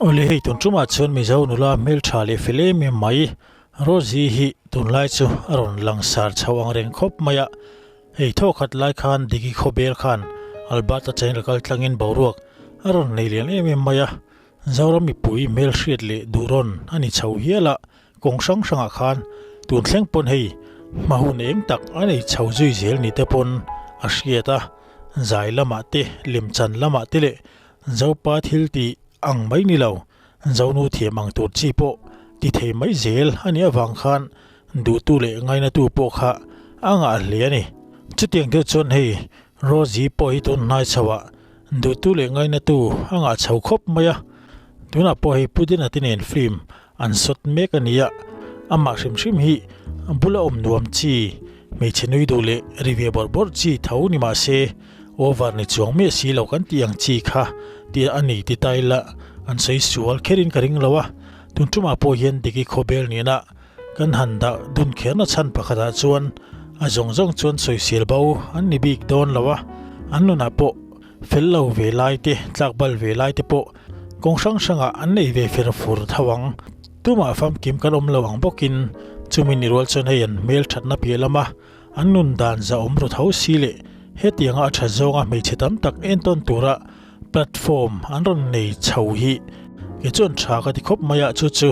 Awle hei tun tumah chuan Mizo nula hmeltha leh fel em em mai Rosie hi tunlai chu a rawn langsar chho ang reng khawp mai a. Hei thaw khat lai khan Diki Khawbel khan Albert-a channel kal tlangin boruak a rawn nei lian em em mai a. Zoram mipui hmelhriat leh duhrawn a ni chho hial a, kawng hrang hrangah khan tun thleng pawn hei hma hun eng tak a nei chho zui zel ni te pawn a hriat a, zai lamah te, lemchan lamah te leh Zopa thil tih ang mai ni lo, Zonu thiam ang tur chi pawh ti thei mai zel a nih avang khan duhtu leh ngainatu pawh kha a ngah hle a ni. Chutiang deuh chuan hei Rosie pawh hi tun hnai chhoah Duhtu leh ngainatu a ngah chho khawp mai a, tunah pawh hei Pu Dina te nen film an sawt mek a ni a, amah hrim hrim hi bula awm nuam chi, hmeichhe nui duh leh ri ve bawrh bawrh chi tho ni mah se over ni chuang miah si lo kan tih ang chi kha tih a ni ti ta ila an sawi sual kherin ka ring lo a, tun tumah pawh hian Diki Khawbel nena kan han dah dun kherna chhan pakhatah chuan a zawng zawng chuan sawisel bo an ni bik dawn lo a, an nunah pawh fel lo ve lai te, tlak bal ve lai te pawh kawng hrang hrangah an nei ve fer fur tho ang. Tumah famkim kan awm lo ang bawkin chumi ni rual chuan hei an hmel thatna piah lama an nun dan zahawm ru tho si leh hetianga a tha zawnga hmeichhe tam tak entawn tura platform an rawn nei chho hi kei chuan tha ka ti khawp mai a, chu chu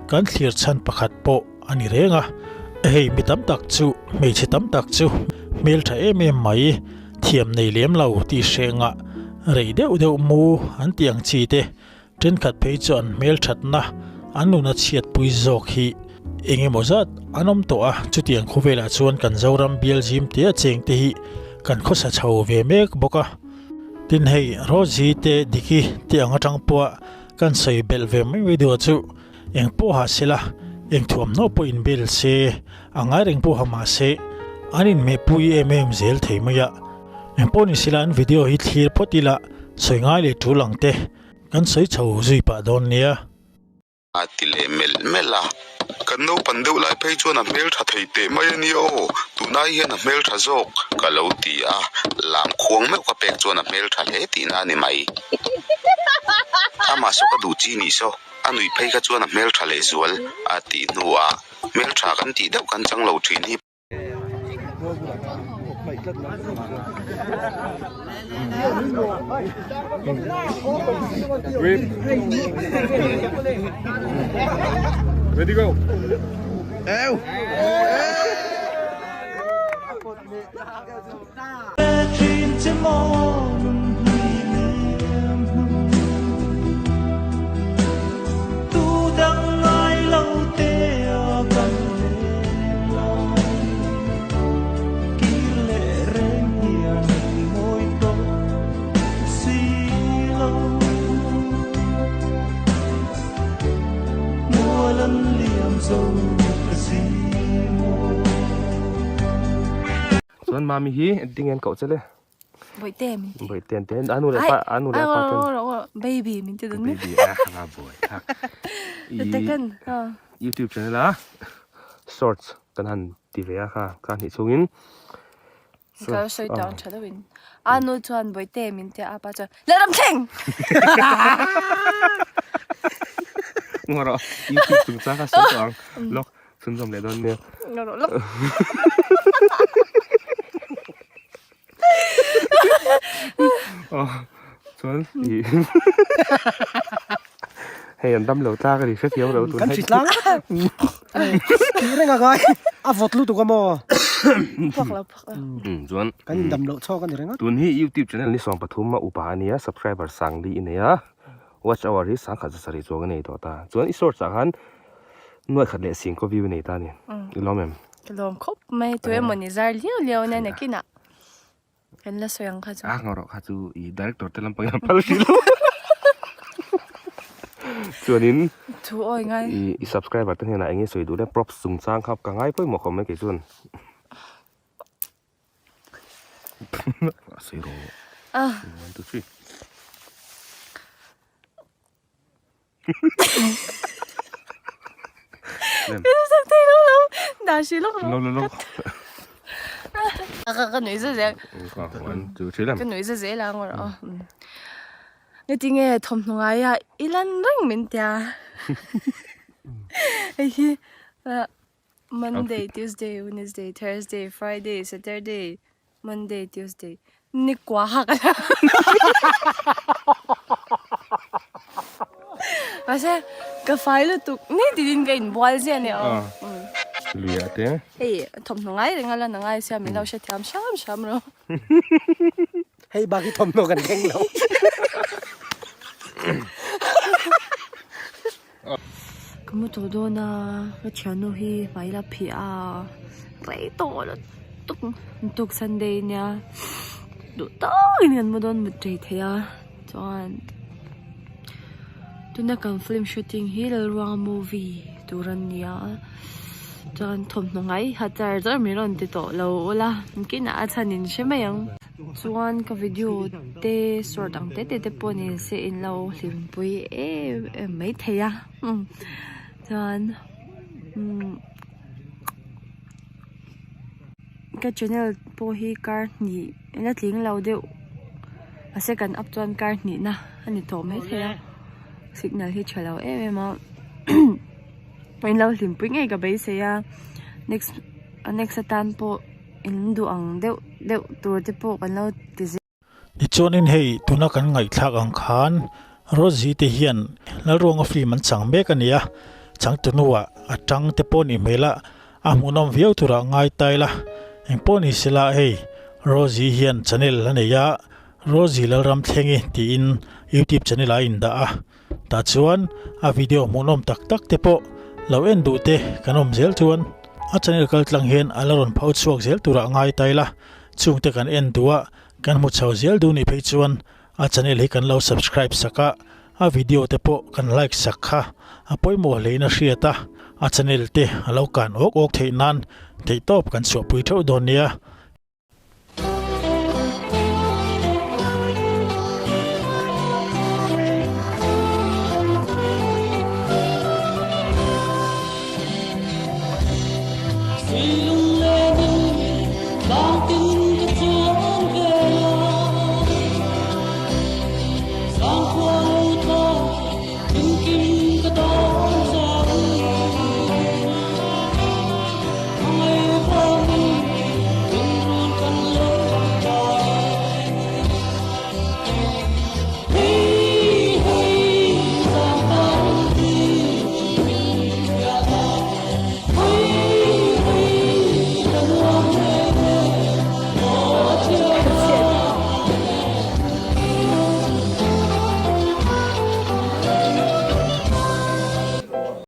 kan thlir chhan pakhat pawh a ni reng a. Hei mi tam tak chu hmeichhe tam tak chu hmeltha em em mai thiam nei lem lo tih hreh ngah rei deuh deuh mu an tih ang chi te Thenkhat phei chu an hmelthatna an nuna chhiatpui zawk hi eng emaw zat an awm tawh a, chutiang khawvelah chuan kan Zoram bial zim te a cheng te hi kan khawsa chho ve mek bawk a. Tin hei Rosie te Diki te ang atang pawha kan sawi belh ve mai mai duh chu eng pawh ha sela, eng thuamhnaw pawh inbel se, a ngai reng pawh ha mahse an inhmehpui em em zel thei mai a. Eng pawh ni sela an video hi thlir phawt ila sawi ngai leh tul ang te. Kan sawi chho zui pah dawn nia. A ti leh melh melh a. Kan naupan deuh lai phei chuan a hmel tha thei teh mai a nia aw, tunai hian a hmel tha zawk ka lo ti a, lam khuang meuh ka pek chuan a hmel tha hle tihna a ni mai. Amah saw ka duh chi nih saw, a nuih phei kha chuan a hmel tha leh zual a tih hnuah hmel tha kan tih deuh kan chang lo thin hi. Ready go. Chuan mami hi engtin nge an koh che le? Bawihte min ti. Bawihte an ti. A nu leh pa a nu leh a pa ten. Baby min ti dawn. Baby a nga buai thlak. Taken. YouTube channel a shorts kan han ti ve a kha ka hnih chhungin. Ka sawi tang tha deuhin. A nu chuan bawihte min ti a, a pa chuan Lehlam thleng! Ngaw rawh YouTube chungchang kha sawi tawh ang. Lawk chhunzawm leh dawn nia. Ngaw rawh lawk. Chuan i hei an dam lo tlak a ni hrethiam lo Kan hri tlang tih reng a ngai a vawt lutuk a maw Phak lo phak lo Chuan kan in dam loh chhawk a ni reng a Tun hi YouTube channel ni 13 a upa a nia subscriber sang li i nei a watch hour hi sangkhat zasarih chuang a nei tawh ta chuan i shorts ah khan nuai khat leh singkaw view i nei ta a ni i lawm em? Ka lawm khawp mai tu emaw ni zar liau liau nen nakinah kan la sawi ang kha chu. A ngawrh rawh kha chu i director te lampang in an phal hrih lo. Chuanin Thu awi ngai. I i subscriber te hnenah eng nge sawi duh le props chungchang kha ka ngai pawimawh khawp mai kei chuan. Sawi rawh. 1 2 3. Ka nuih za zel. Ka nuih za zel ang rawh. Ngatinge thawmhnaw ngaia i lan reng min tia. Hei hi Monday, Tuesday, Wednesday, Thursday, Friday, Saturday, Monday, Tuesday ni kua hak a la. Mahse ka fai lutuk ni tiin ka inbual ziah a ni aw. Luiah te. Hei thawmhnaw ngai reng a lan a ngai sia min lo hrethiam hram hram rawh. Hei bak hi thawmhnaw kan thleng lo. Ka mu tawh dawn a, ka thiannu hi hmai la phih a, rei tawh lo tuk tuk Sunday nia duh tawkin kan mu dawn mut rei thei a chuan tuna kan film shooting hi Lalruanga movie tur a nia chuan thawmhnaw ngai ha char char min rawn ti tawh lo ula kinah a chhan in hre mai ang. Chuan ka video te short ang te te te pawh ni se in lo hlimpui em em mai thei a chuan umm ka channel pawh hi kar hnih la tling lo deuh mahse kan up chuan kar hnih na a ni tawh mai thei a signal hi tha lo em em a in lo hlimpui ngei ka beisei a next next atan pawh. In duh ang deuh deuh tur te pawh kan lo ti zel. Tichuanin hei tuna kan ngaihthlak ang khan Rosie te hian Lalruanga film an chang mek a ni a, changtunuah a tang te pawh nih hmel a, a hmuhnawm viau turah ngai ta ila. Engpawh ni sela hei Rosie hian channel a nei a, Rosie Lalramthlengi tiin YouTube channel ah a indah a. Tah chuan a video hmuhnawm tak tak te pawh lo en duh te kan awm zel chuan a channel kal tlang hian a la rawn pho chhuak zel turah ngai ta ila, chungte kan en duh a, kan hmu chho zel duh nih phei chuan a channel hi kan lo subscribe sak a, a video te pawh kan like sak kha a pawimawh hlein a hriat a, a channel te a lo kan awk awk theih nan theihtawp kan chhuahpui theuh dawn nia.